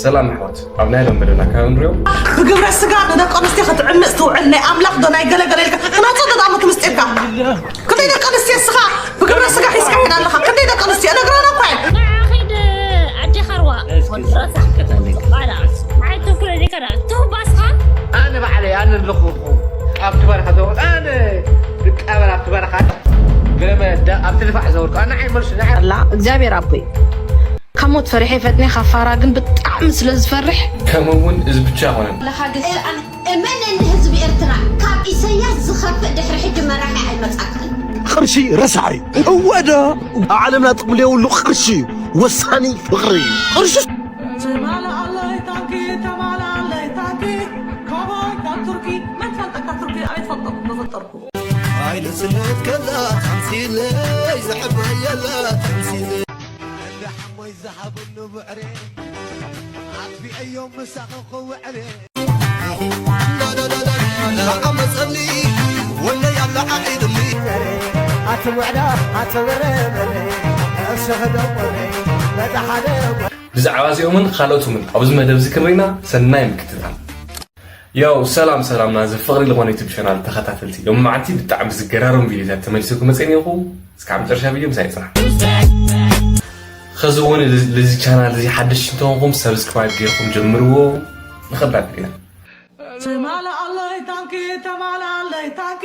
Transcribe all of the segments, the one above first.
ሰላም ኣሕዋት፣ ኣብ ናይ ሎም መደብና ካብ ንሪኦ። ብግብረ ስጋ ንደቂ ኣንስትዮ ክትዕምፅ ትውዕል ናይ ኣምላኽ ዶ ናይ ገለገለ ኢልካ ክነውፅእ ዶ ዳሞ ምስጢርካ? ክንደይ ደቂ ኣንስትዮ እስኻ ብግብረ ስጋ ሒዝካ ሄዳ ኣለኻ? ክንደይ ደቂ ኣንስትዮ ነግረና እኳ እየን። ንዓ ኺድ ኣዴኻ ርዋ። ወዲ ረሳሕ። ባዕላ። ንዓይ ትውክሎ ዲካ ደኣ? ትውባስኻ? ኣነ ባዕለይ ኣነ ኣለኹ ኣብቲ በረኻ ዘወርድ ኣነ ድቃበል ኣብቲ በረኻ ገመ ኣብቲ ልፋዕ ዘወርድ ኣነ ዓይመልሱ ንዓ ኣላ እግዚኣብሔር ኣቦይ ካብ ሞት ፈሪሐ ፈጥነ ካብ ፋራ ግን ብጣዕሚ ስለ ዝፈርሕ ከምኡ እውን እዚ ብቻ ኣይኮነን። ለኻ ግስ ኣነ እመነኒ ህዝቢ ኤርትራ ካብ ኢሰያስ ዝኸፍእ ድሕሪ ሕጂ መራሒ ኣይመጻካን። ቅርሺ ረሳዕ እዩ። እወ ዶ ኣብ ዓለምና ጥቕሚ ዘይብሉ ቅርሺ እዩ። ወሳኒ ፍቕሪ እዩ። ቅርሺ ተማልኣለይ ታንኪ ተማልኣለይ ታንኪ ካባይ ካብ ቱርኪ መን ፈልጠካ ቱርኪ ኣበይ ትፈልጦ መፈጠርኩ ኣይንስለት ከላ ተምሲለይ ዘሕበየላ ተምሲለይ እንዳ ሓሞይ ዝሃብሉ ብዕሬ ኣጥቢዐዮም ምሳኺ ክውዕሬ ኣመፀኒ ወለይ ኣለዓዒድኒ ኣትውዕዳ ኣትብረበለ እሰኸደቆለ በተሓደ ብዛዕባ እዚኦምን ካልኦትምን ኣብዚ መደብ እዚ ክንርኢና ሰናይ ምክትታል። ያው ሰላም ሰላም ናዚ ፍቕሪ ዝኾነ ዩቱብ ቻናል ተኸታተልቲ ሎም መዓልቲ ብጣዕሚ ዝገራረሙ ቪዲዮታት ተመሊሰኩም መፅእን ይኹ እስካብ መጨረሻ ቪዲዮ ምሳይ ፅናሕ። ኸዚ እውን ልዚ ቻናል እዚ ሓደሽ እንተኾንኩም ሰብስክራይብ ገይርኩም ጀምርዎ። ንኸዳ ቪዲዮና ተማልኣለይ ታንኪ ተማልኣለይ ታንኪ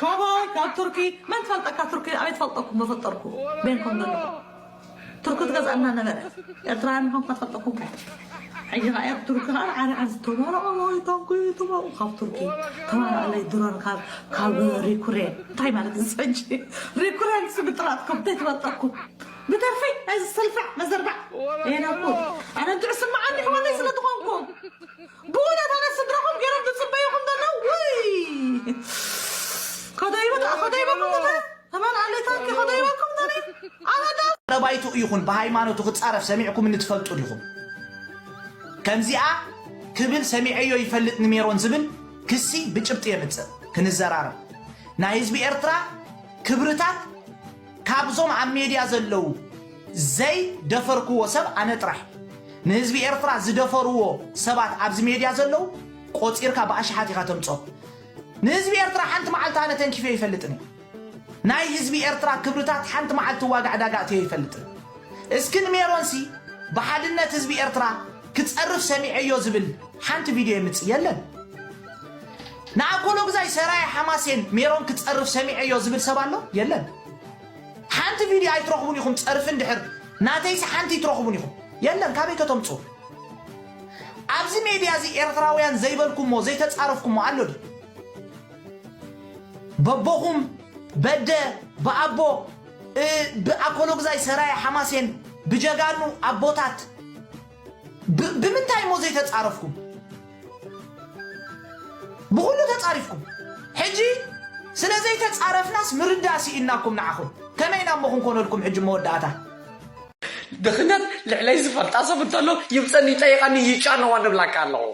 ካባይ ካብ ቱርኪ መን ትፈልጠካ ቱርኪ ኣበይ ትፈልጠኩም መፈጠርኩ ቤንኮም ዘለኹ ቱርኪ ትገዝኣና ነበረ ኤርትራውያን ምዃንኩም ትፈልጠኩም ከ ሕጂ ኸዓ ቱርኪ ኸዓ ዓርዓ ዝተባረቐ ወይ ታንኪ ተባረቑ ካብ ቱርኪ ተባረቐለይ ድሮን ካብ ካብ ሪኩሬን እንታይ ማለት እዚ ሕጂ ሪኩሬን ስብጥራትኩም እንታይ ትፈልጠኩም ብደርፊ ናይ ዝሰልፋዕ መዘርባዕ ኤናኩ ኣነ እንድዕ ስምዓኒ ሕዋነይ ስለ ዝኾንኩም ብእውነት ኣነ ስድራኹም ገይሮም ዝፅበዩኹም ዘለዉ ውይ ከደይቡ ከደይበኩም ተመን ኣለታኪ ከደይበኩም ተነ ኣበዳ ረባይቱ ይኹን ብሃይማኖቱ ክጻረፍ ሰሚዕኩም እንትፈልጡ ዲኹም ከምዚኣ ክብል ሰሚዐዮ ይፈልጥ ንሜሮን ዝብል ክሲ ብጭብጢ የምጽእ ክንዘራረብ ናይ ህዝቢ ኤርትራ ክብርታት ካብዞም ኣብ ሜድያ ዘለዉ ዘይደፈርክዎ ሰብ ኣነ ጥራሕ ንህዝቢ ኤርትራ ዝደፈርዎ ሰባት ኣብዚ ሜድያ ዘለዉ ቆጺርካ ብኣሽሓት ኢኻ ተምጾ ንህዝቢ ኤርትራ ሓንቲ መዓልቲ ኣነ ተንኪፈ ይፈልጥን ናይ ህዝቢ ኤርትራ ክብርታት ሓንቲ መዓልቲ ዋጋ ዕዳጋ ኣትዮ ይፈልጥን እስኪ ንሜሮንሲ ብሓድነት ህዝቢ ኤርትራ ክጸርፍ ሰሚዐዮ ዝብል ሓንቲ ቪድዮ የምጽእ የለን ንኣኮሎ ግዛይ ሰራየ ሓማሴን ሜሮን ክጸርፍ ሰሚዐዮ ዝብል ሰብ ኣሎ የለን ሓንቲ ቪድዮ ኣይትረኽቡን ኢኹም ጸርፊ እንድሕር ናተይሲ ሓንቲ ይትረኽቡን ኢኹም የለን ካበይ ከተምጹ ኣብዚ ሜድያ እዚ ኤርትራውያን ዘይበልኩሞ ዘይተጻረፍኩሞ ኣሎ ድዩ በቦኹም በደ ብኣቦ ብኣኮሎግዛይ ሰራየ ሓማሴን ብጀጋኑ ኣቦታት ብምንታይ እሞ ዘይተፃረፍኩም ብኩሉ ተፃሪፍኩም ሕጂ ስለ ዘይተፃረፍናስ ምርዳእ ስኢንናኩም ንዓኹም ከመይ ኢና እሞ ክንኮነልኩም ሕጂ መወዳእታ ድኽነት ልዕለይ ዝፈልጣ ሰብ እንተሎ ይምፀኒ ይጠይቐኒ ይጫነዋ ንብላካ ኣለኹ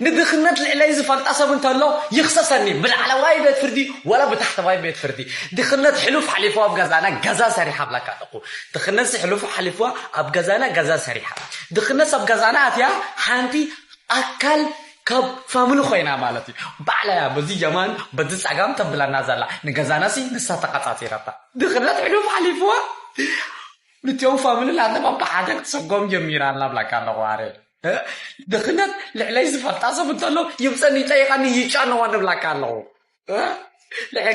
ንድኽነት ልዕለይ ዝፈልጣ ሰብ እንተሎ ይኽሰሰኒ ብላዕለዋይ ቤት ፍርዲ ወላ ብታሕተዋይ ቤት ፍርዲ ድኽነት ሕሉፍ ሓሊፉ ኣብ ገዛና ገዛ ሰሪሓ ብላካ ኣለኹ ድኽነት ሕሉፉ ሓሊፉዋ ኣብ ገዛና ገዛ ሰሪሓ ድኽነት ኣብ ገዛና ኣትያ ሓንቲ ኣካል ካብ ፋሚሊ ኮይና ማለት እዩ ባዕላ በዚ የማን በዚ ፀጋም ተብለና ዘላ ንገዛናሲ ንሳ ተቃፃፂረታ ድኽነት ሕሉፍ ሓሊፉዋ ንቲኦም ፋሚሊ ናተባባ ሓደ ክትሰጎም ጀሚራ ኣላ ብላካ ኣለኹ ኣረ ድኽነት ልዕለይ ዝፈልጣ ሰብ እንተሎ ይብፀኒ ይጠይቐኒ ይጫነዋ ንብላካ ኣለኹ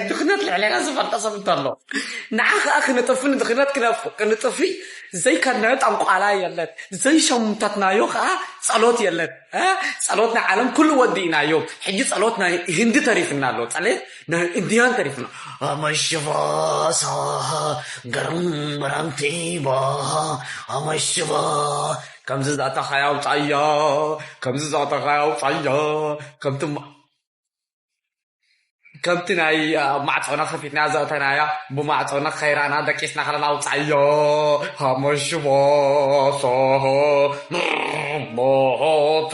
ድኽነት ልዕሌና ዝፈልጣ ሰብ እንተሎ ንዓ ከዓ ክንጥፊ ንድኽነት ክንጥፊ ዘይከድናዮ ጠንቋላ የለን ዘይሸምተትናዮ ከዓ ጸሎት የለን ጸሎት ናይ ዓለም ኩሉ ወዲእናዮ ሕጂ ጸሎት ናይ ህንዲ ተሪፍና ኣሎ ጸሎት ናይ እንዲያን ተሪፍና ኣመሽባ ሳሃ ገረም በራምቲባ ኣመሽባ ከምዚ ዛተኻያ ኣውፃያ ከምዚ ዛተኻያ ኣውፃያ ከምቲ ከምቲ ናይ ኣብ ማዕፆና ከፊትና ዘእተናያ ብማዕፆና ከይራና ደቂስና ከለና ኣውፃዮ ሃመሽቦ ሶሆ ሞሆ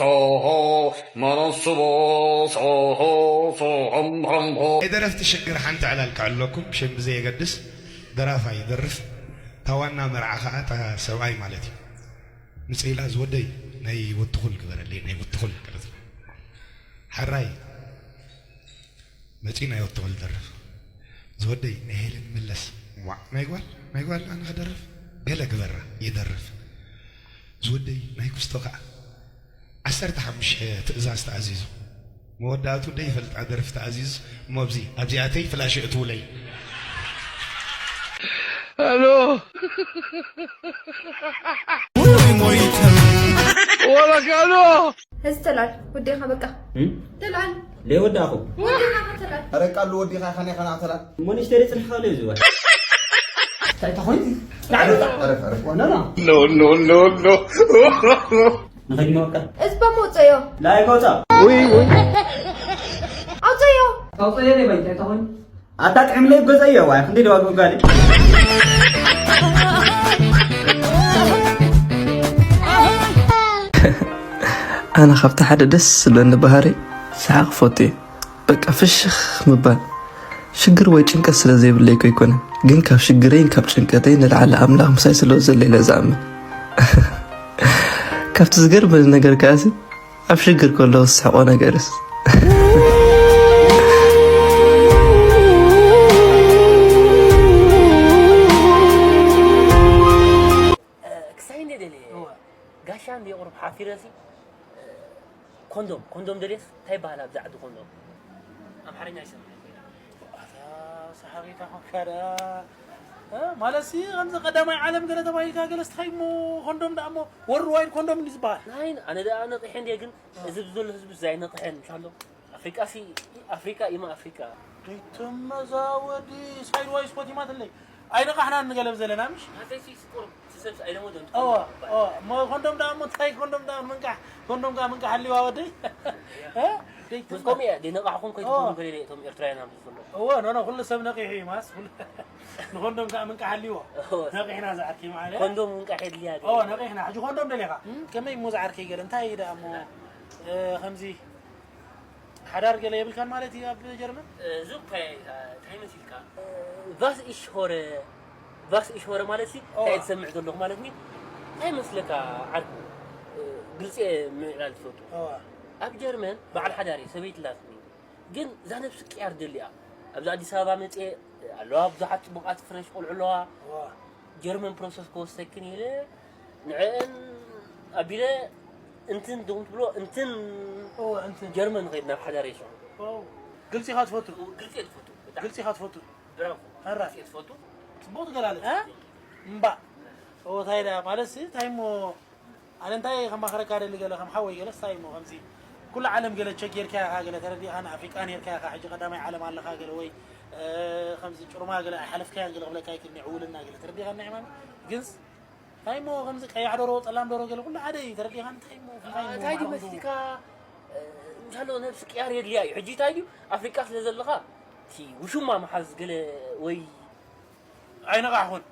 ቶሆ መነስቦ ሶሆ ሶሆምሆምሆ ናይ ደረፍቲ ሽግር ሓንቲ ዕላል ክዕለኩም ብሽም ብዘየገድስ ደራፋይ ይደርፍ ታዋና መርዓ ከዓ ሰብኣይ ማለት እዩ ምፅኢላ ዝወደይ ናይ ወትኹል ግበረለይ፣ ናይ ወትኹል ቅርጽ። ሓራይ መጺ ናይ ወትኹል ደርፍ። ዝወደይ ናይ ሄለን መለስ። ዋዕ፣ ናይ ጓል፣ ናይ ጓል ኣነ ክደርፍ? ገለ ግበራ፣ ይደርፍ። ዝወደይ ናይ ኩስቶ ከኣ ዓሰርተ ሓሙሽተ ትእዛዝ ተኣዚዙ። መወዳእቱ ደይፈልጣ ደርፊ ተኣዚዙ። እሞ ኣብዚ፣ ኣብዚኣተይ ፍላሽ እእትውለይ። ኣሎ። ወረጋሎ። እዚ ተላል ወዴኻ በቃ። እም? ተላል። ለይ ወዳኹ። ወዴኻ ተላል። ረቃሉ ወዴኻ ኸነ ኸና ተላል። ሞኒስተር ጽንሓ ለይ ዝዋ። እንታይ ተኾይት? ኣረፍ፣ ኣረፍ። ኖ፣ ኖ፣ ኖ፣ ኖ። ንኸይድ ነው በቃ። እዚ በሞ ውፀዮ። ላይ ጎታ። ውይ፣ ውይ። ኣውፀዮ። ኣውፀዮ ለይ ባይ እንታይ ተኾይት? ኣታ ጥዕምለይ በዘየ ዋይ፣ ክንደይ ደዋ ግብጋሊ። ኣነ ካብቲ ሓደ ደስ ዝብለኒ ባህሪ ሰሓቕ ክፈቱ እየ። በቃ ፍሽኽ ምባል። ሽግር ወይ ጭንቀት ስለ ዘይብለይ እኮ ኣይኮነን፣ ግን ካብ ሽግረይን ካብ ጭንቀተይን ንላዕሊ ኣምላኽ ምሳይ ስለ ዘሎ ኢለ ዝኣምን። ካብቲ ዝገርመኒ ነገር ከኣሲ፣ ኣብ ሽግር ከለኹ ዝስሕቆ ነገርስ። ክሳይ እንደ ደልየ እወ። ጋሻ እንደ ቁሩብ ሓፊረሲ፣ ኮንዶም፣ ኮንዶም ደልየስ እንታይ ይበሃል ኣብዚ ዓዲ ኮንዶም? ኣምሓርኛ ይሰምዕ ኮይና። ኣታ ሰሓቂታ ኮንካ ደኣ። እ? ማለትሲ ከምዚ ቀዳማይ ዓለም ገለ ተባሂልካ ገለስ እንታይ እሞ ኮንዶም ደኣ እሞ ወርልድ ዋይድ ኮንዶም እንዲ ዝበሃል። ናይ ኣነ ደኣ ነቂሐ እንድየ ግን እዚ ብዘሎ ህዝቢ እዚ ኣይነቅሐን ምሻሎ። ኣፍሪቃሲ ኣፍሪቃ ኢማ ኣፍሪቃ። ደይተመዛወዲ ሳይድ ዋይስ ኮቲማትለይ። ኣይነቃሕናን ንገለብ ዘለና ምሽ? ናተይሲ ስቁር ትሰብስ ኣይለመዶን። እወ፣ እወ። እሞ ኮንዶም ደኣ እሞ እንታይ ኮንዶም ደኣ ምንቃሕ፣ ኮንዶም ከኣ ምንቃሕ ኣልዋ ወደይ? እ? ደይተመ- ምስ ከምኡ እየ፣ ደይነቃሕኹም ከይትኾኑ እወ። ገለ እቶም ኤርትራውያን ኣብዚ ዘሎ። እወ፣ ኖ፣ ኖ፣ ኩሉ ሰብ ነቂሑ እዩ ማስ። ኩሉ ንኮንዶም ከኣ ምንቃሕ ኣልዎ። እወ። ነቂሕና ዝዓርከይ ማለት። ኮንዶም ምንቃሕ የድልያ እወ፣ ገለ። ነቂሕና። ሕጂ ኮንዶም ደሊኻ? እም? ከመይ እሞ ዝዓርከይ ገለ? እንታይ እዩ ደኣ እሞ፣ እ፣ ከምዚ ሓዳር ገለ የብልካን ማለት እዩ ኣብ ጀርመን? እዚ እኮ እንታይ መሲልካ? ቫስ ኢሽ ሆረ፣ ቫስ ኢሽ ሆረ ማለት ሲ፣ ኦዋ። እንታይ ትሰምዕ ዘለኹ ማለት ኒ? እንታይ መስለካ ዓርኩ? ግልጺ ምዕላል ትፈቱ። ኦዋ። ኣብ ጀርመን በዓል ሓዳር እየ፣ ሰበይቲ ኣላትኒ። ግን እዛ ነብሲ ቅያር ደሊያ። ኣብዚ ኣዲስ ኣበባ መጽየ ኣለዋ፣ ብዙሓት ጽቡቓት ፍረሽ ቆልዑ ኣለዋ። ኦዋ። ጀርመን ፕሮሰስ ክወስደክን ኢለ ንዕአን ኣቢለ እንትን ድኹም ትብሎ እንትን እወ፣ እንትን። ጀርመን ኸይድ ናብ ሓዳር የስዑ። ዋው። ግልጺ ኢኻ ትፈቱ። ግልጺ እየ ትፈቱ። ብጣዕሚ። ግልጺ ኢኻ ትፈቱ። ብራቮ። ኣራ። ግልጺ እየ ትፈቱ። ጽቡቕ ትገላለጽ። እ? እምባእ። ኦ፣ ታይ ደኣ፣ ማለት ሲ፣ ታይ እሞ፣ ኣነ እንታይ ከማኽረካ ደሊ ገለ፣ ከም ሓወይ ገለስ፣ ታይ እሞ፣ ከምዚ፣ ኩሉ ዓለም ገለ ቸጌርካ ኢኻ፣ ገለ ተረዲእኻ፣ ንኣፍሪቃ ኔርካ ኢኻ፣ ሕጂ ቀዳማይ ዓለም ኣለኻ ገለ፣ ወይ፣ እ፣ ከምዚ ጭርማ ገለ ኣይሓለፍካያን ገለ ክብለካ ይክእል፣ ዕውልና ገለ ተረዲእኻ፣ ናይ ማሚ። ግንስ፣ እንታይ እሞ ከምዚ ቀያሕ ዶሮ፣ ጸላም ዶሮ ገለ ኩሉ ሓደ እዩ። ተረዲእካ? እንታይ እሞ፣ እንታይ እሞ እንታይ ድዩ ማዕበሉ? መስሊካ? እ፣ እንሻሎ ነብሲ ቅያር የድልያ እዩ። ሕጂ እንታይ ድዩ? ኣፍሪቃ ስለ ዘለኻ፣ እቲ ውሽማ ምሓዝ ገለ ወይ ኣይነቃሕኹን።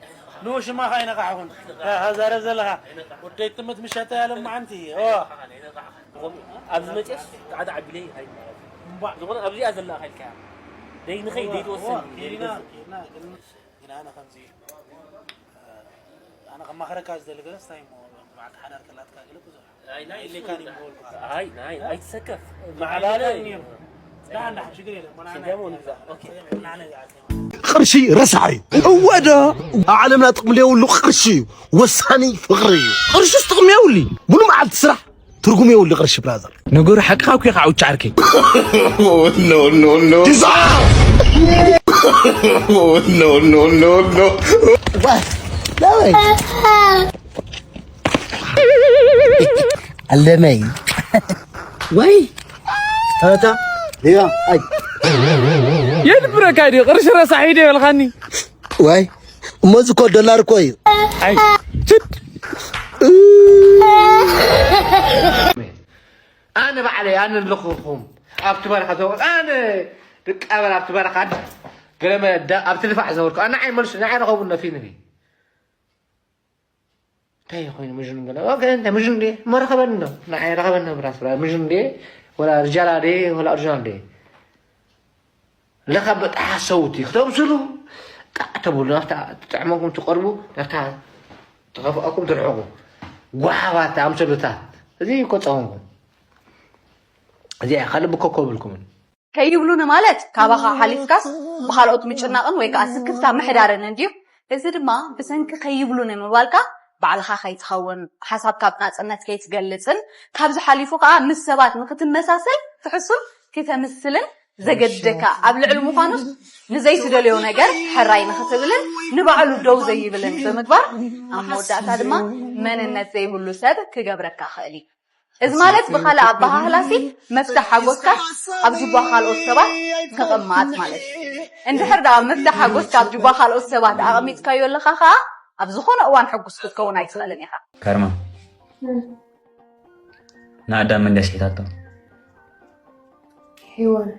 ንውሽማኻ ኣይነቃሕኹን። እ፣ ዛረብ ዘለኻ። ወደይ ትምት ምሸተ ያለ መዓንቲ። ኦ። ኣብዚ መፅየስ ጣዕጣዕ ቢለይ ሃይ። እምቧ። ዝኾነ ኣብዚኣ ዘላ ኸይልካ። ደይ ንኸይ፣ ደይ ትወሰን። ኦ፣ ኬሪና፣ ኬሪና፣ ግን፣ ግን ኣነ ከምዚ ኣነ ከማኽረካ ዝደሊ ገለስ እንታይ እሞ፣ መዓልቲ ሓዳር ከላትካ ገለ ብዙሕ ኣይ፣ ናይ ኣይድልየካን እዩ ምበልኩ። ኣይ፣ ናይ፣ ኣይትሰከፍ። መዓላለ። ኣይድልየካን እዩ። ደሓን፣ ደሓን፣ ችግር የለን። ሽንዳሞ ንግዛ። ኦኬ። ቅርሺ ረሳሕ እዩ። እወ ዶ? ኣብ ዓለምና ጥቕሚ ዘይብሉ ቅርሺ እዩ። ወሳኒ ፍቕሪ እዩ። ቅርሽስ ጥቕሚ የብሉ። ሙሉ መዓልቲ ስራሕ ትርጉም የብሉ ቅርሺ ብራዘር። ነገሩ ሓቅኻ እኮ ኢኻ ዓውቻ ዓርከይ። Oh, no, no, no. ዲዛ! Oh, no, no, no, no. ኣለመይ። ወይ። ታታ። ዲዛ። ኣይ። የድብረካ ድዩ? ቅርሺ ረሳሕ እዩ ዶ ይበልኻኒ? ዋይ፣ እሞ እዚ እኮ ዶላር እኮ እዩ። ኣይ፣ ችድ። ኣነ ባዕለይ፣ ኣነ ኣለኹኹም ኣብቲ በረኻ ዘው-፣ ኣነ ድቃበል ኣብቲ በረኻ ገለመ ዳ-፣ ኣብቲ ልፋዕ ዘወርኩ። ኣነ ዓይመልሱ፣ ንዓይ ረኸቡ ነፊ ንቢ። እንታይ ኮይኑ ምጅን ገለ? ኦኬ፣ እንታይ ምጅን ድየ? እሞ ረኸበኒ ዶ? ንዓይ ረኸበኒ ብራስ ብራ-፣ ምጅን ድየ? ወላ ርጃላ ድየ? ወላ ኦሪጂናል ድየ? ለካ በጣሕ ሰውቲ ክተምስሉ ጣዕ ተብሉ፣ ናብታ ትጥዕመኩም ትቐርቡ፣ ናብታ ትኸፍኣኩም ትርሕቁ። ጓሓባት፣ ኣምሰሉታት። እዚ እኮ ጸወታ እኮ። እዚኣ ካልእ ብኮ ኮብልኩምን። ከይብሉኒ ማለት ካባኻ ሓሊፍካስ ብኻልኦት ምጭናቕን ወይ ከዓ ስክፍታ ምሕዳርን እንድዩ። እዚ ድማ ብሰንኪ ከይብሉኒ ምባልካ ባዕልኻ ከይትኸውን፣ ሓሳብካ ብናፅነት ከይትገልፅን ካብዚ ሓሊፉ ከዓ ምስ ሰባት ንክትመሳሰል ትሕሱን ክተምስልን ዘገድደካ ኣብ ልዕሊ ምዃኑስ ንዘይትደልዮ ነገር ሕራይ ንክትብልን ንባዕሉ ደው ዘይብልን ብምግባር ኣብ መወዳእታ ድማ መንነት ዘይብሉ ሰብ ክገብረካ ክእል እዩ። እዚ ማለት ብኻልእ ኣበሃህላሲ መፍትሕ ሓጎስካ ኣብ ጅባ ካልኦት ሰባት ከቐማጥ ማለት እዩ። እንድሕር ደኣ መፍትሕ ሓጎስካ ኣብ ጅባ ካልኦት ሰባት ኣቐሚጥካዮ ኣለኻ ኸኣ ኣብ ዝኾነ እዋን ሕጉስ ክትከውን ኣይትኽእልን ኢኻ። ካርማ ንኣዳም መን ድያ ስሒታቶ? ሄዋን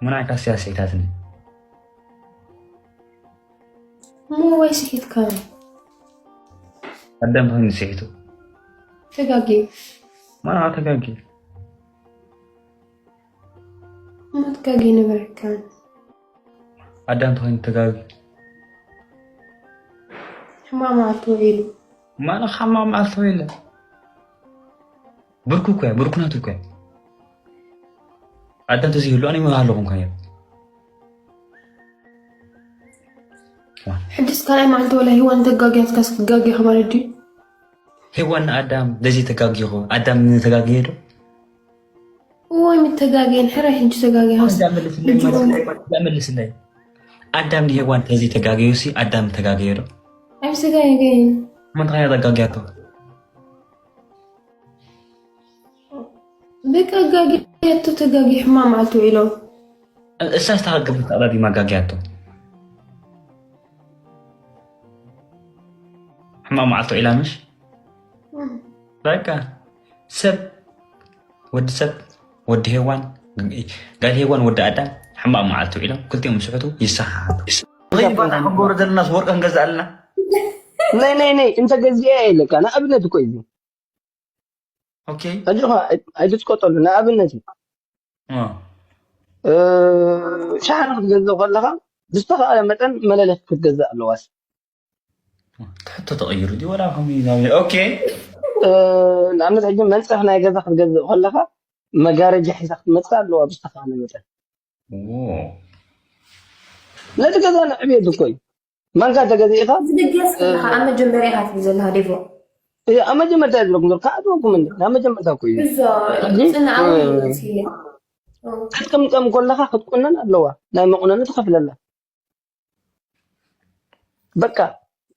ሙና ኢልካ ስያ ስሒታትኒ። እሞ ወይ ስሒትካኒ? ኣዳም ኮይኑ ስሒቱ። ተጋጊ ማና ተጋጊ እሞ ተጋጊ ነበርካን? ኣዳም ተኮይኑ ተጋጊ ሕማም መዓልቲ ውዒሉ ማና ሓማም መዓልቲ ውዒለ። ብርኩ እኮ እያ፣ ብርኩ ናቱ እኮ እያ። ኣዳም ተዘይህሉ ኣነ ይመሃለኹም ከ ነይሩ። ሕጅስ ካልኣይ መዓልቲ ወላ ሂዋን ተጋጊያትካስ ክጋጊ ማለት ድዩ? ሄዋን ንኣዳም ለዚ ተጋጊኹ ኣዳም ንተጋግየ ዶ? እዋይ ምተጋግየን ሕራይ ሕጂ ተጋጊያ መልስለይ። ኣዳም ንሄዋን ተዚ ተጋገዩ ሲ ኣዳም ተጋገየ ዶ? ኣብ ተጋገየ ምንታይ ተጋግያቶ? በቃ ጋግያቶ ተጋጊ ሕማ መዓልቲ ውዒሎም እሳስ ተጋግብ ተቕላዲ ማጋግያቶ። ሕማ መዓልቲ ውዒላ ምሽ? በቃ ሰብ ወዲ ሰብ ወዲ ሄዋን ጋል ሄዋን ወዲ ኣዳም ሕማቕ መዓልቲ ውዒሎም ክልቲኦም ስሕቱ ይሰሓሓቱ። ክንገብሮ ዘለና ወርቂ ክንገዝእ ኣለና። ናይ ናይ ናይ እንተ ገዚአ የለካ ንኣብነት እኮ እዩ። ኦኬ ሕጂ ኸ ኣይትስቆጠሉ ንኣብነት እዩ። እ፣ እ፣ ሻሓነ ክትገዝእ ከለኻ ብዝተኻእለ መጠን መለለኺ ክትገዝእ ኣለዋስ። ትሕቶ ተቐይሩ ድዩ ወላ ከምኡ እዩ ናብ ኦኬ እ፣ ንኣብነት ሕጂ መንፀፍ ናይ ገዛ ክትገዝእ ከለኻ መጋረጃ ሒዛ ክትመፅእ ኣለዋ ብዝተኻእለ መጠን። ዎ ነቲ ገዛ ንዕብየት እኮ እዩ። ማንካ እንተገዚእኻ ዝድገስ ዘለካ ኣብ መጀመርያ ኢካ ትብል ዘለካ ዴቮ እ፣ ኣብ መጀመርታ እየ ዝብለኩም ዘሎ ከኣትወኩም እንዲ ናብ መጀመርታ እኮ እዩ። እዞ ፅንዓዊ መሲለ ክትቅምቀም ከለኻ ክትቁነን ኣለዋ ናይ መቁነኒ ትኸፍለላ። በቃ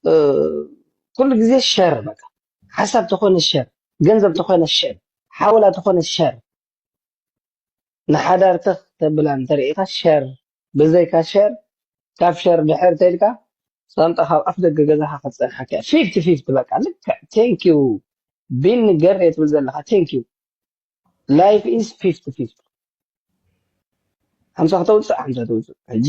እ፣ ኩሉ ግዜ ሸር በቃ ሓሳብ ተኾነ ሸር ገንዘብ ተኾነ ሸር ሓወላ ተኾነ ሸር ንሓዳር ተኽ ተብላ እንተርእኻ ሸር ብዘይካ ሸር ካብ ሸር ድሕር ተይልካ ሳንጣ ካብ ኣፍ ደገ ገዛኻ ክትፀንሓካ እያ ፊፍቲ ፊፍቲ በቃ ልክዕ thank you ቢኒ ገሬ ትብል ዘለኻ thank you life is fifty fifty ሓምሳ ከተውፅእ ሓምሳ ተውፅእ ሕጂ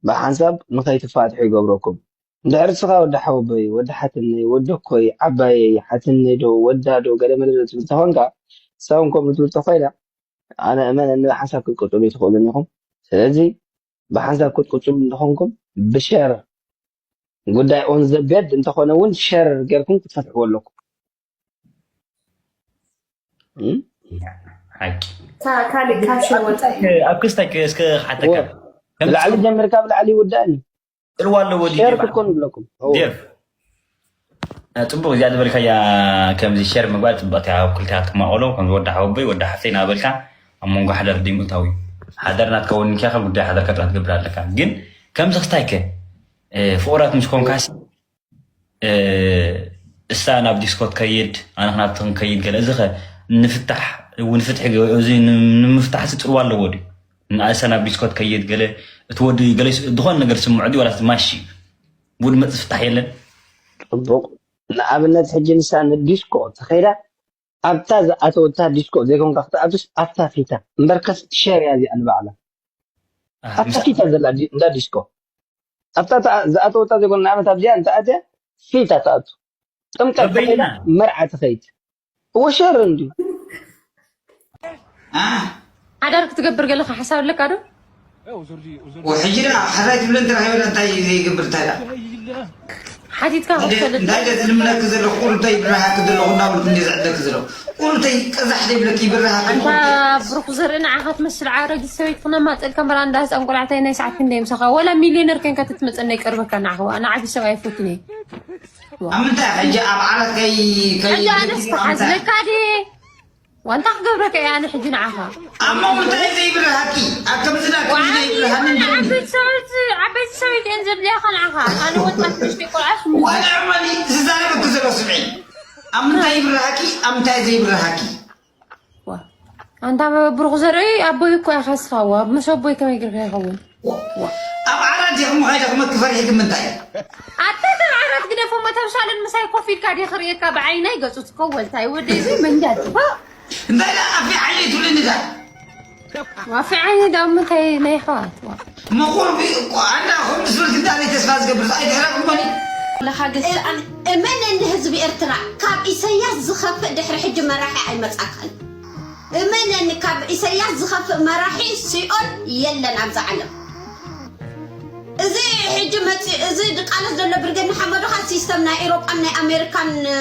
ብሓንሳብ ንኸይትፋትሑ ይገብረኩም እንድሕር ንስኻ ወዲ ሓወቦይ ወዲ ሓትነይ ወዲ ኣኮይ ዓባየይ ሓትነይ ዶ ወዳ ዶ ገለ መለ ዶ ትብል ተኾንካ እሳውን ከምኡ ትብል ተኾይና ኣነ እመነኒ ብሓንሳብ ክትቅፅሉ ኣይትኽእሉን ኢኹም ስለዚ ብሓንሳብ ክትቅፅሉ እንተኾንኩም ብሸር ጉዳይ on the bed እንተኾነ እውን ሸር ጌርኩም ክትፈትሕዎ ኣለኩም ሓቂ ካልእ ካብ ሸወጣ ኣብ ክስታይ እስከ ክሓተካ ብላዕሊ ጀምርካ ብላዕሊ ይውዳእኒ ፅልዋ ኣለዎ ድዩ ሸር ዴቭ? ክትኮኑ ኣለኩም ዴቭ ጽቡቅ እዚኣ ዝበልካያ ከምዚ ሸር ምግባር ጽቡቅ እያ ኣብ ክልተ ክትማቀሎ ከምዚ ወዲ ሓወቦይ ወዲ ሓፍተይ ናበልካ ኣብ መንጎ ሓዳር ድምእታዊ ሓዳር ናትከውን ኪያኸ ጉዳይ ሓዳር ከጥራ ትገብር ኣለካ ግን ከምዚ ክስታይከ ፍቁራት ምስ ኮንካሲ እሳ ናብ ዲስኮ ትከይድ ኣነ ናብቲ ክንከይድ ገለ እዚ ኸ ንፍታሕ እውን ፍትሒ እዚ ንምፍታሕ ሲ ጽልዋ ኣለዎ ድዩ ንእሳ ናብ ዲስኮ ትከይድ ገለ እቲ ወዲ ገለ ዝኾነ ነገር ስምዑ ድዩ ዋላ ማሽ እዩ ብኡ ድመፅእ ፍታሕ የለን ፅቡቅ ንኣብነት ሕጂ ንሳ ንዲስኮ ተኸይዳ ኣብታ ዝኣተወታ ዲስኮ ዘይኮንካ ክትኣቱስ ኣብታ ፊታ እምበርከስ ሸር እያ እዚኣ ንባዕላ ኣብታ ፊታ ዘላ ዲ- እንዳ ዲስኮ ኣብታ ተኣ- ዝኣተወታ ዘይኮን ንኣብነት ኣብዚኣ እንተኣትያ ፊታ ትኣቱ ጥምቀት ተኸይዳ መርዓ ትኸይድ እወ ሸር እንድዩ ሓዳር ክትገብር ገለካ ሓሳብ ኣለካ ዶ? ሕጂ ዳ ሓዳይ ትብለ እንተ ረኺበ እንታይ ዘይገብር እንታይ ዳ ሓቲትካ ክትፈልጥ እንታይ ገ ዝልምነኪ ዘለኹ? ቁሩብተይ ይብርሃኪ ዘለኹ እናበልኩ እንደ ዝዕደኪ ዘለኹ። ቁሩብተይ ቀዛሕ ዘይብለኪ ይብርሃኪ። ኣንታ ብሩኽ ዘርኢ፣ ንዓኻ ትመስል ዓረጊት ሰበይቲ ክነማፀልካ እምበር፣ ኣንዳ ህፃን ቆልዓ እንታይ ናይ ሰዓት ክንደይ ምሳኻ? ወላ ሚልዮነር ኮንካ ተትመፀና ይቀርበካ ንዓኻ። ዋ፣ ንዓቢ ሰብ ኣይፈቱን እየ። ዋ። ኣብ ምንታይ ሕጂ ኣብ ዓራት ከይ-፣ ከይ-፣ ሕጂ ኣነስ ከይ-፣ ኣብ ምንታይ? ተሓዝለካ ድየ? ዋንታ ክገብረካ እየ ኣነ ሕጂ ንዓኻ። ኣብ መንጎ እንታይ ዘይብርሃኪ? ኣብ ከምዚ ዳ ከምዚ ዘይብርሃኒ እንደኒ? ዓበይቲ ሰበይቲ፣ ዓበይቲ ሰበይቲ እየን ዘድልያኻ ንዓኻ። ኣነ ወጣት ንእሽተይ ቆልዓ ስሙ ዋላ እመኒ ዝዛረበኪ ዘሎ ስምዒ። ኣብ ምንታይ ይብርሃኪ? ኣብ ምንታይ ዘይብርሃኪ? ዋ። ኣንታ ብሩኽ ዘርኢ ኣቦይ እኮ ኢኻ እስኻ። ዋ፣ ምስ ኣቦይ ከመይ ጌርካ ይኸውን? ዋ። ኣብ ዓራት ዲኹም ኸይድኩም መክፈር ይግምንታይ? ኣታ ተብ ዓራት ግደፎ፣ መተብ ሳሎን ምሳይ ኮፍ ኢልካ ዲኺ ርእየካ ብዓይናይ ገጹ ትከወልታይ ወደይ እዚ መንገድ። እንታይ ደኣ ኣፊ ዓይኒ ትብልኒ እዛ? ኣፊ ዓይኒ ደኣ ምንታይ ናይ ኣሕዋት? ዋ። መቑርቢ እኮ ኣንዳ ኹም ዝብል ክንዳለይ ተስፋ ዝገብር ኣይተረኽቦኒ። ለኻ ግን እ-፣ ሰኣን እመነኒ ህዝቢ ኤርትራ፣ ካብ ኢሰያስ ዝኸፍእ ድሕሪ ሕጂ መራሒ ኣይመጻካን። እመነኒ፣ ካብ ኢሰያስ ዝኸፍእ መራሒ ሲኦል የለን ኣብዛ ዓለም። እዚ ሕጂ መፂ-፣ እዚ ድቃለስ ዘሎ ብርጌድ ንሓመዱ ኸዓ ሲስተም ናይ ኤሮጳን ናይ ኣሜሪካን፣ እ፣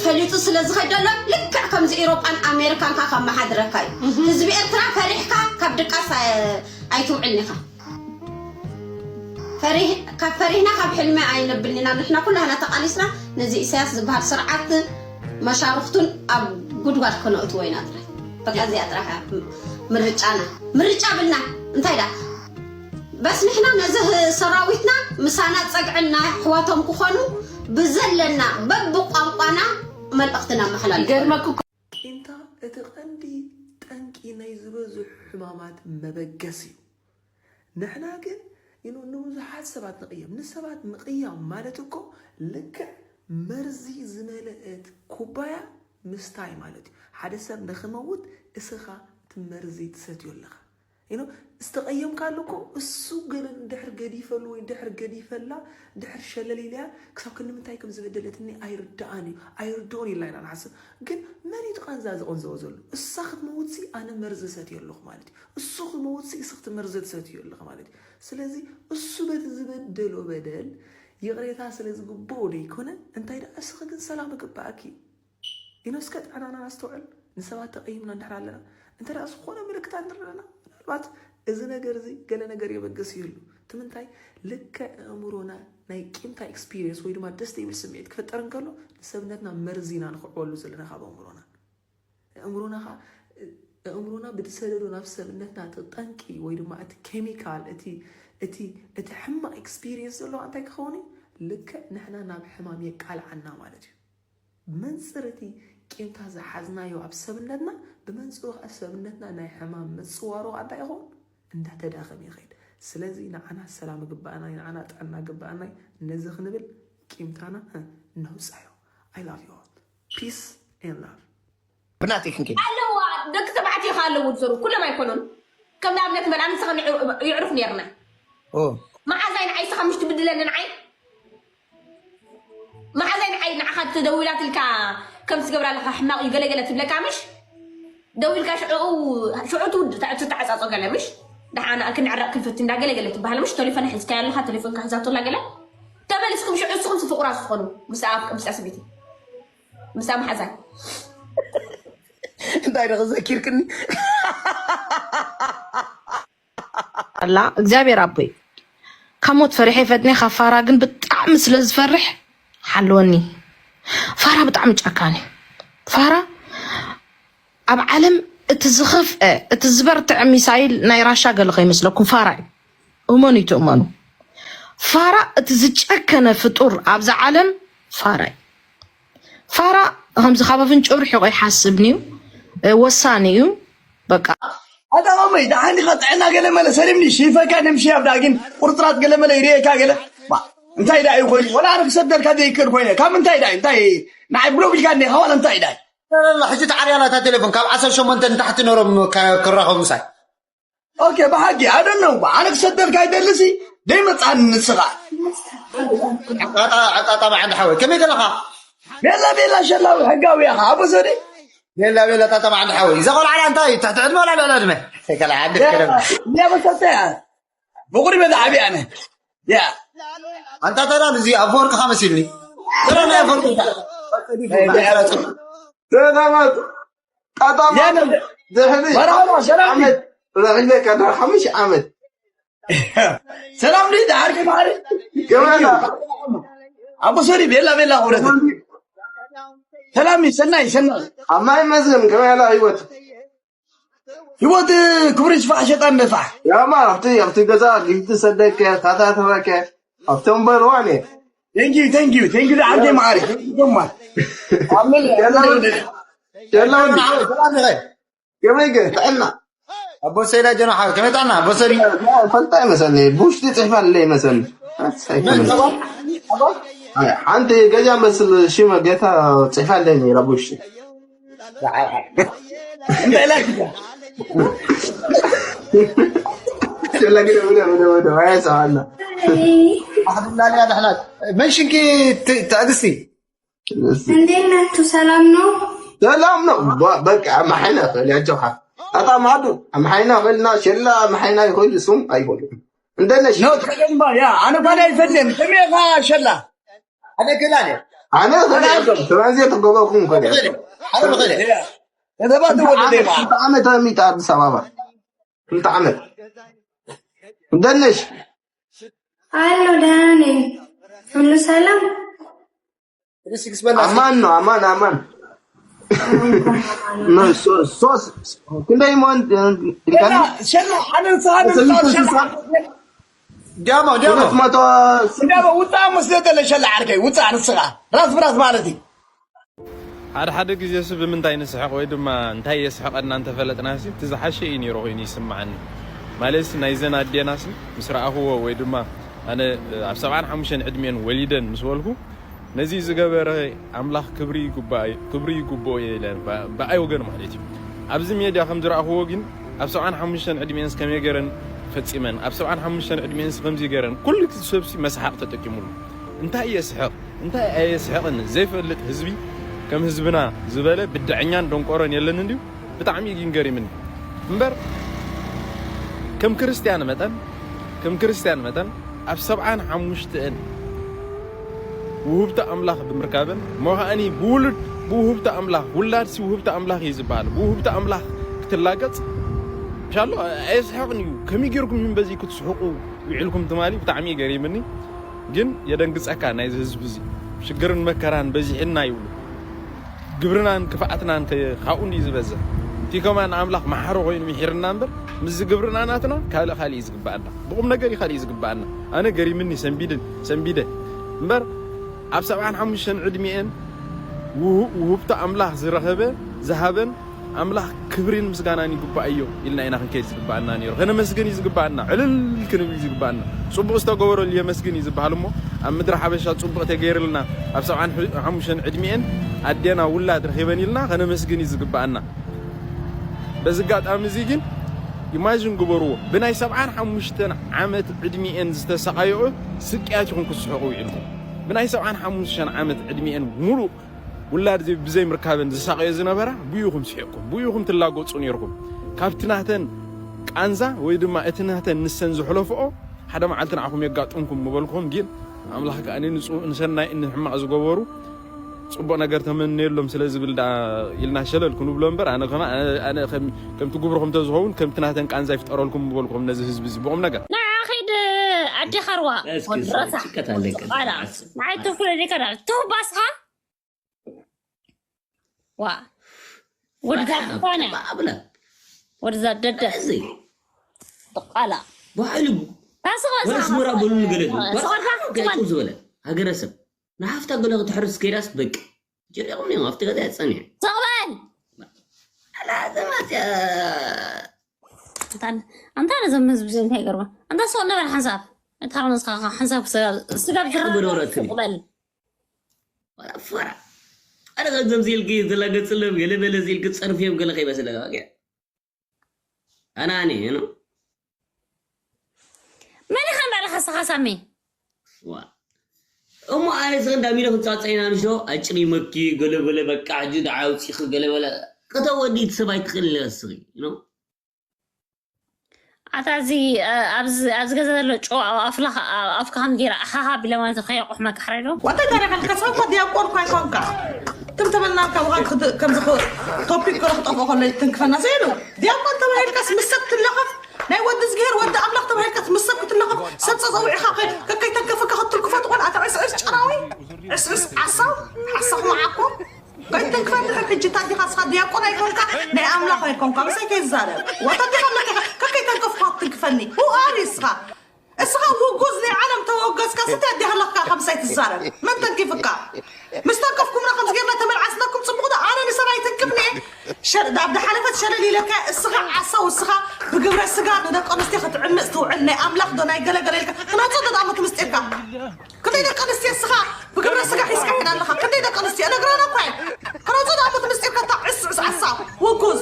ፈሊጡ ስለ ዝኸድ ዘሎ፣ ልክዕ ከምዚ ኤሮጳን ኣሜሪካን ኸዓ ከመሓድረካ እዩ። ህዝቢ ኤርትራ ፈሪሕካ ካብ ድቃስ ኣይ-፣ ኣይትውዕልን ኢኻ። ፈሪህ-፣ ካብ ፈሪህና ካብ ሕልሚ ኣይነብልን ኢና። ንሕና ኩላህና ተቓሊስና ነዚ ኢሳያስ ዝበሃል ስርዓት መሻርኽቱን ኣብ ጉድጓድ ከነእትዎ ኢና ጥራይ። በቃ እዚኣ ጥራሕ እያ ምርጫና። ምርጫ ብልና። እንታይ ዳ? በስ ንሕና ነዚ ሰራዊትና ምሳና ጸግዕና ኣሕዋቶም ክኾኑ ብዘለና በብቋንቋና መልእኽትና መሓላልፍ። ይገርመኩ እኮ። ቂምታ እቲ ቀንዲ ጠንቂ ናይ ዝበዝሑ ሕማማት መበገሲ እዩ። ንሕና ግን፣ you know፣ ንብዙሓት ሰባት ንቕየም። ንሰባት ምቕያም ማለት እኮ ልክዕ መርዚ ዝመልአት ኩባያ ምስታይ ማለት እዩ። ሓደ ሰብ ንኽመውት እስኻ እቲ መርዚ ትሰትዮ ኣለኻ። You know፣ ዝተቐየምካሉ እኮ እሱ ገለ እንድሕር ገዲፈሉ ወይ እንድሕር ገዲፈላ፣ እንድሕር ሸለል ኢለያ፣ ክሳብ ክንዲ ምንታይ ከም ዝበደለትኒ ኣይርድኣን እዩ፣ ኣይርድኦን ኢልና ኢና ንሓስብ። ግን መን እዩ እቲ ቃንዛ ዝቐንዘወ ዘሎ? እሳ ክትመውትሲ ኣነ መርዚ ሰትየ ኣለኹ ማለት እዩ። እሱ ክመውትሲ እስኺ እቲ መርዚ ትሰትዮ ኣለኺ ማለት እዩ። ስለዚ እሱ በቲ ዝበደሎ በደል ይቕሬታ ስለ ዝግብኦ ደይኮነ፣ እንታይ ደኣ እስኺ ግን ሰላም ይግብኣኪ። You know፣ እስከ ጥዕናና ነስተውዕል። ንሰባት ተቐይምና እንድሕር ኣለና፣ እንተ ደኣ ዝኾነ ምልክታት ንረኣና፣ ምናልባት እዚ ነገር እዚ ገለ ነገር የበግስ ይህሉ። እቲ ምንታይ፣ ልክዕ ኣእምሮና ናይ ቂምታ ኤክስፒሪየንስ ወይ ድማ ደስ ዘይብል ስምዒት ክፍጠር እንከሎ፣ ንሰብነትና መርዚ ኢና ንኽዕበሉ ዘለና ካብ ኣእምሮና። ኣእምሮና ኸዓ፣ ኣእምሮና ብዝሰደዶ ናብ ሰብነትና እቲ ጠንቂ ወይ ድማ እቲ ኬሚካል፣ እቲ፣ እቲ፣ እቲ ሕማቕ ኤክስፒሪየንስ ዘለዎ እንታይ ክኸውን እዩ? ልክዕ ንሕና ናብ ሕማም የቃልዓና ማለት እዩ። ብመንጽር እቲ ቂምታ ዝሓዝናዮ ኣብ ሰብነትና፣ ብመንጽሩ ኸዓ ሰብነትና ናይ ሕማም ምጽዋሩ ኸዓ እንታይ ይኸውን? እንዳተዳኸመ ይኸይድ። ስለዚ ንዓና ሰላም ይግብኣና እዩ፣ ንዓና ጥዕና ይግብኣና እዩ። ነዚ ክንብል ቂምታና፣ እ፣ ነውጻዮ። I love you all. Peace and love. ብናተይ ክንከይድ። ኣለዋ፣ ደቂ ተባዕትዮ ከ ኣለዉ ዝዘሩ፣ ኩሎም ኣይኮኑን። ከም ንኣብነት በል፣ ኣነ ንስኻ ንዕ-፣ ይዕሩኽ ነይርና። ኦ። መዓዛይ ንዓይ፣ ንስኻ ምሽ ትብድለኒ ንዓይ? መዓዛይ ንዓይ ንዓኻ ትደውላትልካ ከም ትገብራ ኣለኻ፣ ሕማቕ እዩ ገለ ገለ ትብለካ ምሽ? ደዊልካ ሽዑ፣ ሽዑ ትውድ-፣ ትተዓጻጾ ገለ ምሽ? ደሓና ክንዕረቕ ክንፈቲ እንዳ ገለ ገለ ትበሃል ምሽ? ቴሌፎና ሒዝካያ ኣለኻ፣ ቴሌፎንካ ሒዛቶ ኣላ ገለ? ተመሊስኩም ሽዑ ንስኹም ፍቑራት ትኾኑ ምስኣ፣ ምስኣ ሰበይቲ። ምስኣ መሓዛይ። እንታይ ደኸ ዘኪርክኒ? ኣላ እግዚኣብሔር ኣቦይ፣ ካብ ሞት ፈሪሐ ይፈጥነ፣ ካብ ፋራ ግን ብጣዕሚ ስለ ዝፈርሕ ሓልወኒ። ፋራ ብጣዕሚ ጨካን እዩ። ፋራ ኣብ ዓለም እቲ ዝኸፍአ፣ እቲ ዝበርትዐ ሚሳይል ናይ ራሻ ገለ ከይመስለኩም፣ ፋራ እዩ። እመኑ ይትእመኑ። ፋራ እቲ ዝጨከነ ፍጡር ኣብዛ ዓለም ፋራ እዩ። ፋራ ከምዚ ካብ ኣፍንጭኡ ርሒቑ ይሓስብን እዩ፣ እ፣ ወሳኒ እዩ። በቃ። ኣታ ማመይ፣ ደሓን ዲኻ? ጥዕና ገለ መለ ሰሊምኒ፣ ሽይፈካ ንምሽያፍ ደኣ ግን ቁርጥራጥ ገለ መለ ይርእየካ ገለ። ባ፣ እንታይ ደኣ እዩ ኮይኑ? ወላ ኣነ ክሰደልካ ዘይክእል ኮይነ። ካብ ምንታይ ደኣ? እንታይ? ንዓይ ብሎ ቢልካ እንዲኻ ዋላ እንታይ ደኣ? ላ፣ ላ፣ ላ፣ ሕጂ ተዓርያ ኣላ እታ ቴሌፎን። ካብ ዓሰርተ ሸሞንተ ንታሕቲ ነሮም ከ-፣ ክራኸቡ ምሳይ። ኦኬ፣ ብሓቂ፣ I don't know። ኣነ ክሰደልካ ይደልሲ፣ ደይመጽኣኒ ንስኻ። ኣጣ-፣ ኣጣጣ መዓንዲ ሓወይ፣ ከመይ ገለኻ? ቤላ፣ ቤላ፣ ሸላዊ ሕጋዊ ኢኻ፣ ኣቦ ሰደይ። ቤላ፣ ቤላ፣ ጣጣ መዓንዲ ሓወይ። እዛ ቆልዓ እንታይ እዩ? ትሕቲ ዕድመ ወላ ልዕሊ ዕድመ? ከላ ዓዲ ያ፣ ከደም። ያ፣ በሰተ ያ። ብቑሪ በዛ ዓቢ ኣነ። ያ። ኣንታ ተራ እዚ ኣፈወርቅኻ መሲልኒ። ተራ ናይ ኣፈወርቂ። ሰላማት ጣጣማ የለም። ድሕሪ መርሃባ፣ ሰላም። ዓመት ረኺበካ ድሕሪ ሓሙሽተ ዓመት ሰላም ዲ ዳርክ ማሪ ገበና ኣቦ ሰሪ ቤላ ቤላ ወረተ ሰላም ሰናይ ሰናይ ኣማይ መስገን ከመይ ኣላ ህይወት ህይወት ክብሪ ይስፋሕ ሸጣን ነፋሕ ያማ ኣብቲ ኣብቲ ገዛ ጊፍቲ ሰደከ ታታተረከ ኣብቶም በርዋኔ thank you thank you thank you ዳርክ ማሪ ገማ የለውን የለውን ገመይ ገ ጥዕና ኣቦ ሰይዳ ጀናሓ ከመይ ጣና ኣቦ ሰሪ ፈልጣ ይመሰኒ ብውሽጢ ጽሕፋ ኣለይ መሰኒ ኣይኮነን። ኣይ፣ ሓንቲ ገዛ መስል ሽመ ገታ ጽሕፋ ኣለይ ነይራ ብውሽጢ እንታይ ላኪ ሸላ ግደ ወደ ወደ ወደ ዋያ ሰዋና ኣሕድላልያ ድሕላት መሽንኪ ትዕግስቲ እንዴት ናችሁ? ሰላም ነው? ሰላም ነው። በ- በቃ ኣምሓይና ክእል ያጆኻ ኣታ ማዱ ኣምሓይና ክእልና ሸላ ኣምሓይና ይኽእል እሱም ኣይኽእሉ እንደነሽ ነው ተገንባ ያ ኣነ ኳዳ ይፈለም ከሜኻ ሸላ ኣነ ክላለ ኣነ ትራንዚት ክገበርኩም ከደ ሓደ ብኸደ ከተባት ወደ ደማ ስንት ዓመት ሚጣ ኣዲስ ኣበባ ስንት ዓመት እንደነሽ አሎ ደህና ነኝ። ሁሉ ሰላም? ኣማን ነው ኣማን ኣማን ሶስት ክንደይ መሆን ሸላ ሓደ ንስኻ ጃሞ ጃሞ ሁለት መቶ ጃሞ ውፃእ መስለ ተለ ሸላ ዓርከይ ውፃእ ንስኻ ራስ ብራስ ማለት እዩ ሓደ ሓደ ግዜሲ ብምንታይ ንስሕቕ ወይ ድማ እንታይ የስሕቐና እንተፈለጥናሲ እቲ ዝሓሸ እዩ ነይሩ ኮይኑ ይስምዓኒ። ማለትሲ ናይዘን ኣዴናሲ ምስ ረኣኽዎ ወይ ድማ ኣነ ኣብ ሰብዓን ሓሙሽተን ዕድሜን ወሊደን ምስ በልኩ ነዚ ዝገበረ ኣምላኽ ክብሪ ይግባእ ክብሪ ይግብኦ እየ ኢለ ብኣይ ወገን ማለት እዩ። ኣብዚ ሜድያ ከም ዝረኣኽዎ ግን ኣብ ሰብዓን ሓሙሽተን ዕድሜንስ ከመይ ገረን ፈጺመን ኣብ ሰብዓን ሓሙሽተን ዕድሜንስ ከምዚ ገረን ኩሉ ሰብሲ መስሓቕ ተጠቂሙሉ እንታይ እየ ስሕቕ እንታይ ኣየስሕቕን ዘይፈልጥ ህዝቢ ከም ህዝብና ዝበለ ብድዐኛን ደንቆሮን የለን እንድዩ ብጣዕሚ እዩ ግን ገሪምኒ እምበር ከም ክርስትያን መጠን ከም ክርስትያን መጠን ኣብ ሰብዓን ሓሙሽተን ውህብቲ ኣምላኽ ብምርካበን እሞ ከዓኒ ብውሉድ ብውህብቲ ኣምላኽ ውላድሲ ውህብቲ ኣምላኽ እዩ ዝበሃል ብውህብቲ ኣምላኽ ክትላገጽ ሻሎ ኣየስሕቕን እዩ ከመይ ጌርኩም ይን በዚ ክትስሕቁ ውዒልኩም ትማሊ ብጣዕሚ ገሪምኒ ግን የደንግጸካ ናይዚ ህዝቢ እዚ ሽግርን መከራን በዚሕና ይብሉ ግብርናን ክፍኣትናን ከ ካብኡ እንዲ ዝበዝሕ እቲ ከማን ኣምላኽ መሓሪ ኮይኑ ምሒርና እምበር ምስዚ ግብርና ናትና ካልእ ካልእ እዩ ዝግብኣና ብቁም ነገር እዩ ካልእ እዩ ዝግብኣና ኣነ ገሪምኒ ሰንቢድን ሰንቢደ እምበር ኣብ ሰብዓን ሓሙሽተን ዕድሚኤን ውህብቲ ኣምላኽ ዝረኸበ ዝሃበን ኣምላኽ ክብሪን ምስጋናን ይግባኣዮ ኢልና ኢና ክንከይድ ዝግባኣና ነይሩ። ከነመስግን እዩ ዝግባኣና፣ ዕልል ክንብል እዩ ዝግባኣና። ጽቡቕ ዝተገበረሉ የመስግን እዩ ዝበሃል እሞ ኣብ ምድሪ ሓበሻ ጽቡቕ ተገይርልና ኣብ ሰብዓን ሓሙሽተን ዕድሚኤን ኣዴና ውላድ ረኺበን ኢልና ከነመስግን እዩ ዝግባኣና። በዚ ኣጋጣሚ እዚ ግን ኢማጅን ግበርዎ፣ ብናይ ሰብዓን ሓሙሽተን ዓመት ዕድሚኤን ዝተሰቓየኦ ስቅያት ኢኹም ክትስሕቑ ውዒልኩም። ብናይ ሰብዓን ሓሙሽተን ዓመት ዕድሚኤን ሙሉእ ውላድ ዘይ- ብዘይምርካበን ዝሳቐዮ ዝነበራ ብኡ ኢኹም ስሒቕኩም፣ ብኡ ኢኹም ትላገጹ ነይርኩም። ካብቲ ናተን ቃንዛ ወይ ድማ እቲ ናተን ንሰን ዝሕለፍኦ ሓደ መዓልቲ ንዓኹም የጋጥምኩም ምበልኩም፣ ግን ኣምላኽ ከኣ ንጽ- ንሰናይ ንሕማቕ ዝገበሩ ጽቡቕ ነገር ተመነየሎም ስለ ዝብል ደኣ ኢልና ሸለል ክንብሎ እምበር ኣነ ከማ ኣነ- ኣነ ከም- ከምቲ ግብርኹም ተዝኸውን ከምቲ ናተን ቃንዛ ይፍጠረልኩም ምበልኩም ነዚ ህዝቢ እዚ ብቑም ነገር ንዓ ኺድ ኣዴኻ ርዋ እስኪ ወዲ ረሳሕ ጭቀት ኣለቀ ቃላ ንዓይ ትፍለ ዲካ ዳ ትህባስኻ ዋ ወድዛ ዝኾነ ኣብለ ወድዛ ደደ እዚ ጥቃላ ባዕሉ ታስቆ ወደ ኣስመራ በሉ ንገለ ስቆልካ ገጭ ዝበለ ሃገረሰብ ንሓፍታ ገለ ክትሕርስ ከይዳስ በቂ ጀሪቑም እዮም ኣብቲ ገዛ ጸኒሑ ሰቕበል ኣላ ዘማትያ ኣንታ ነዞም ህዝቢ ዚ እንታይ ገርባ ኣንታ ስቕ ነበል ሓንሳብ እታ ንስኻ ሓንሳብ ስጋብ ዝረበል ወላ ፈራ ኣነ ከምዞም ዚልኪ ዝላገጽሎም ገለ በለ ዚልኪ ጸርፍዮም ገለ ከይመስለካ ኣነ ኣነ ነው መን ኢኻ እምበኣር ኻሳኻ ሳሚ እሞ ኣነ ስኽ እንዳሚለ ክንጻጸይና ንሾ ኣጭሪመኪ ገለ በለ በቃ ሕጂ ደዓ ኣውፂኺ ገለ በለ ከተወዲ እቲ ሰብ ኣይትኽእል ኢለ ስኺ ነው ኣታ እዚ ኣብዚ ገዛ ዘሎ ጨው ኣብ ኣፍካ ከም ገይራ ኣሓሃ ቢለ ማለት ከየቁሕ መካሕረዶ። ዋታይ ታሪክ ልከሰብ እኮ ዲያቆን እኳ ኣይኮንካ። ትም ተበልናልካ ውሃ ከምዚ ቶፒክ ገለ ክጠፍኦ ከሎ ትንክፈና ዘይሉ ዲያቆን ተባሂልካስ ምስ ሰብ ትለኸፍ ናይ ወዲ ዝግሄር ወዲ ኣምላኽ ተባሂልካስ ምስ ሰብ ክትለኸፍ ሰብ ፀፀዊዕኻ ከከይተንከፈካ ክትልክፎ ትኾን ኣታ ዕስዕስ ጨራዊ ዕስዕስ ዓሳው ሓሳኹ መዓኮ ከይተንክፈ እንድሕር ሕጂ ታዲኻ ስኻ ዲያቆን ኣይኮንካ ናይ ኣምላኽ ኣይኮንካ ምሳይ ከይዛረብ ዋታ ዲኻ ኣለካ ከከይተንከፍካ ክትንክፈኒ ሁኣሪ ስኻ እስኻ ውጉዝ ናይ ዓለም ተወገዝካ ስተ ኣዲኻ ኣለካ ከምሳይ ትዛረብ መን ተንኪፍካ ምስ ተንከፍኩምና ከምዚ ጌርና ተመልዓስናኩም ፅቡቕ ዶ ኣነ ንሰብ ኣይትንክፍኒ ኣብ ዝሓለፈት ሸለል ኢለካ እስኻ ዓሳው እስኻ ብግብረ ስጋ ንደቂ ኣንስትዮ ክትዕምፅ ትውዕል ናይ ኣምላኽ ዶ ናይ ገለገለ ኢልካ ክነውፅእ ዶ ዳሞ ትምስጢርካ ክንደይ ደቂ ኣንስትዮ እስኻ ብግብረ ስጋ ሒዝካ ሄዳ ኣለኻ ክንደይ ደቂ ኣንስትዮ ነግረና እኳ እየ ክነውፅእ ዳሞ ትምስጢርካ እታ ዕስዕስ ዓሳ ውጉዝ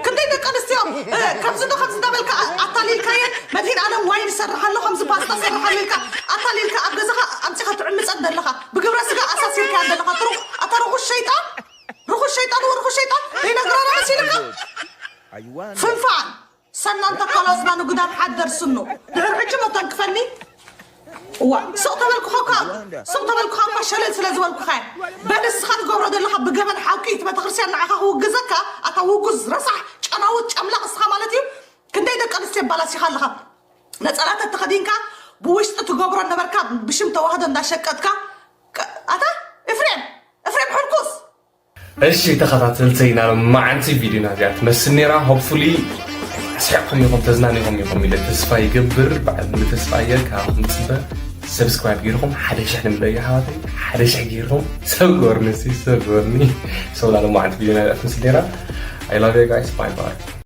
ክንደይ ደቂ ኣንስትዮ ከምዚ ዶ ከምዚ እንዳበልካ ኣታሊልካየን መድሂን ኣለም ዋይን ይሰርሕ ኣሎ ከምዚ ፓስታ ሰርሕ ኣሎ ኢልካ ኣታሊልካ ኣብ ገዛኻ ኣምፂኻ ትዕምፀን ዘለኻ ብግብረ ስጋ ኣሳሲርካ ዘለኻ ትሩ ኣታ ርኹስ ሸይጣን ርኹስ ሸይጣን ወርኹስ ሸይጣን ዘይነግረና መሲልካ ፍንፋን ሰናን ተካላስና ንጉዳም ሓደር ስኑ ድሕር ሕጂ መተንክፈኒ እዋ ሱቕ ተበልኩኻ እኳ ሱቕ ተበልኩኻ እኳ ሸለል ስለ ዝበልኩኻ እየ በል እስኻ ትገብሮ ዘለኻ ብገበን ሓውኪ እቲ ቤተክርስትያን ንዓኻ ክውግዘካ ኣታ ውጉዝ ረሳሕ ጨናውት ጨምላቕ እስኻ ማለት እዩ ክንደይ ደቂ ኣንስትዮ ኣባላሲኻ ኣለኻ ነፀላ ተተኸዲንካ ብውሽጢ ትገብሮ ነበርካ ብሽም ተዋህዶ እንዳሸቀጥካ ኣታ ኤፍሬም ኤፍሬም ሕርኩስ እሺ ተኸታተልተይ ናብ መዓንቲ ቪድዮና እዚኣ ትመስል ነራ hopefully ኣስሒቕኩም ኢኹም ተዝናኒኹም ኢኹም ኢለ ተስፋ ይገብር በዓል ምተስፋየ ካብኹም ፅበ subscribe ገይርኹም ሓደ ሽሕ ንምለዩ ሓዋተይ ሓደ ሽሕ ገይርኹም ሰብ ገበርኒ ሲ ሰብ ገበርኒ ሰው ናብ መዓንቲ ቪድዮና እዚኣ ትመስል ነራ I love you guys bye bye